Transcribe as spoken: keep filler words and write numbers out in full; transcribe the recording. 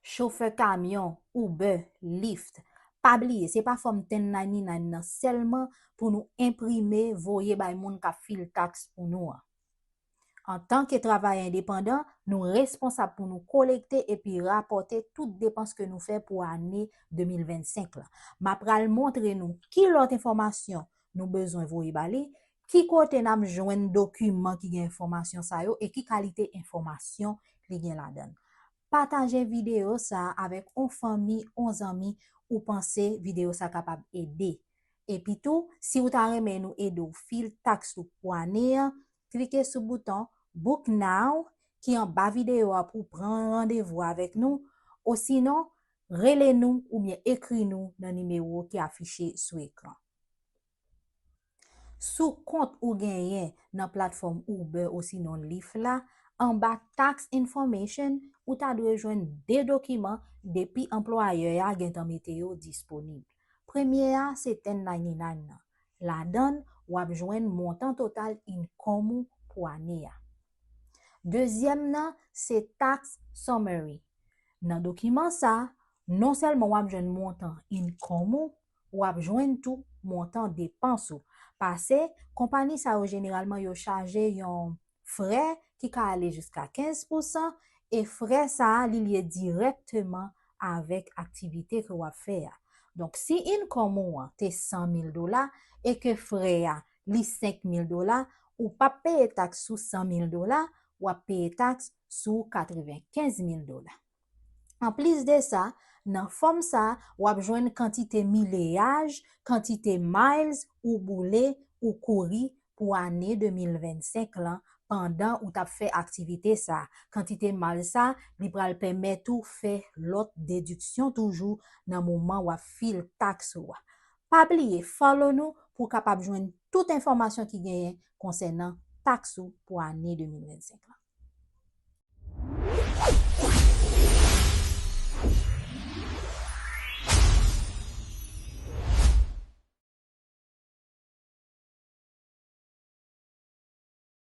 Chofè kamyon, Uber, Lyft, pa bliye, se pa fòm ten ninety-nine nan sèlman pou nou enprime, voye bay moun k ap fil taks pou nou an. Antanke travayè endepandan, nou responsab pou nou kolekte epi rapòte tout depans ke nou fè pou ane de mil vennsenk la. M ap pral montre nou ki lòt enfòmasyon nou bezwen voye ba li, ki kote n ap jwenn dokiman ki gen enfòmasyon sa yo e ki kalite enfòmasyon li gen ladan l. Pataje videyo sa a avèk yon fanmi, yon zanmi ou panse videyo sa kapab ede. Epi tou, si ou ta renmen nou ede w fil taks ou pou ane an, klike sou bouton Book Now ki anba videyo a pou w pran randevou avèk nou, osinon rele nou oubyen ekri nou nan nimewo ki afiche sou ekran. Sou kont ou genyen nan platfòm Uber osinon Lyft la, anba Tax Information, ou ta dwe jwenn de dokiman depi anplwayè a gentan mete yo disponib. Premye a se ten ninety-nine nan. Ladan l, w ap jwenn montan total income ou pou ane a. Dezyèm nan se Tax Summary. Nan dokiman sa, non sèlman w ap jwenn montan income ou, w ap jwenn tou montan depans ou. Paske, konpayi sa yo jeneralman yo chaje yon frè ki ka ale jiska kenz pousan, e frè sa a, li lye dirèkteman avèk aktivite ke w ap fè a. Donk, si income ou an te san mil dola e ke frè a, li senk mil dola, ou p ap peye taks sou san mil dola, w ap peye taks sou katrevenkenz mil dola. Anplis de sa, nan fòm sa, w ap jwenn kantite mileyaj, kantite miles ou boule, ou kouri pou ane de mil vennsenk lan, pandan ou t ap fè aktivite sa. Kantite miles sa, li pral pèmèt ou fè lòt dediksyon toujou nan moman w ap fil taks ou a. Pa bliye follow nou pou w kapab jwenn tout enfòmasyon ki genyen konsènan taks ou pou ane de mil vennsenk lan.